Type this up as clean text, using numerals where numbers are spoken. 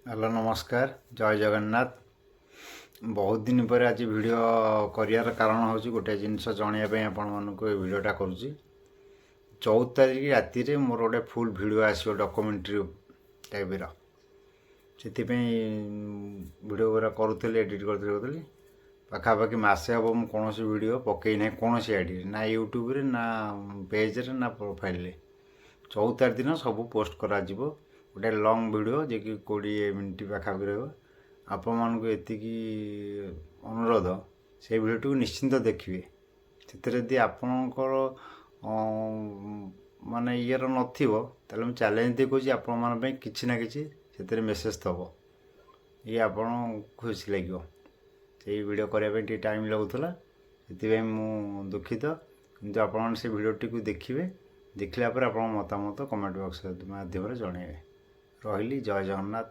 Hello, ନମସ୍କାର, ଜୟ ଜଗନ୍ନାଥ। ବହୁତ ଦିନ ପରେ ଆଜି ଭିଡ଼ିଓ କରିବାର କାରଣ ହେଉଛି, ଗୋଟେ ଜିନିଷ ଜଣାଇବା ପାଇଁ ଆପଣମାନଙ୍କୁ ଏ ଭିଡ଼ିଓଟା କରୁଛି। 14 ତାରିଖ ରାତିରେ ମୋର ଗୋଟେ ଫୁଲ୍ ଭିଡ଼ିଓ ଆସିବ, ଡକୁମେଣ୍ଟାରୀ ଟାଇପ୍ର। ସେଥିପାଇଁ ଭିଡ଼ିଓ ଗୁଡ଼ା କରୁଥିଲି, ଏଡ଼ିଟ୍ କରୁଥିଲି। ପାଖାପାଖି ମାସେ ହେବ ମୁଁ କୌଣସି ଭିଡ଼ିଓ ପକାଇ ନାହିଁ କୌଣସି ଆଇଡ଼ିରେ, ନା ୟୁଟ୍ୟୁବରେ, ନା ପେଜ୍ରେ, ନା ପ୍ରୋଫାଇଲ୍ରେ। 14 ତାରିଖ ଦିନ ସବୁ ପୋଷ୍ଟ କରାଯିବ, ଗୋଟେ ଲଙ୍ଗ୍ ଭିଡ଼ିଓ, ଯିଏକି 20 ମିନିଟ୍ ପାଖାପାଖି ରହିବ। ଆପଣମାନଙ୍କୁ ଏତିକି ଅନୁରୋଧ, ସେଇ ଭିଡ଼ିଓଟିକୁ ନିଶ୍ଚିନ୍ତ ଦେଖିବେ। ସେଥିରେ ଯଦି ଆପଣଙ୍କର ମାନେ ଇଏର ନଥିବ, ତାହେଲେ ମୁଁ ଚ୍ୟାଲେଞ୍ଜ ଦେଇ କହୁଛି, ଆପଣମାନଙ୍କ ପାଇଁ କିଛି ନା କିଛି ସେଥିରେ ମେସେଜ୍ ଥିବ, ଇଏ ଆପଣ ଖୁସି ଲାଗିବ। ସେଇ ଭିଡ଼ିଓ କରିବା ପାଇଁ ଟିକେ ଟାଇମ୍ ଲାଗୁଥିଲା, ସେଥିପାଇଁ ମୁଁ ଦୁଃଖିତ। କିନ୍ତୁ ଆପଣମାନେ ସେ ଭିଡ଼ିଓଟିକୁ ଦେଖିବେ, ଦେଖିଲା ପରେ ଆପଣଙ୍କ ମତାମତ କମେଣ୍ଟ ବକ୍ସ ମାଧ୍ୟମରେ ଜଣାଇବେ। ରହିଲି, ଜୟ ଜଗନ୍ନାଥ।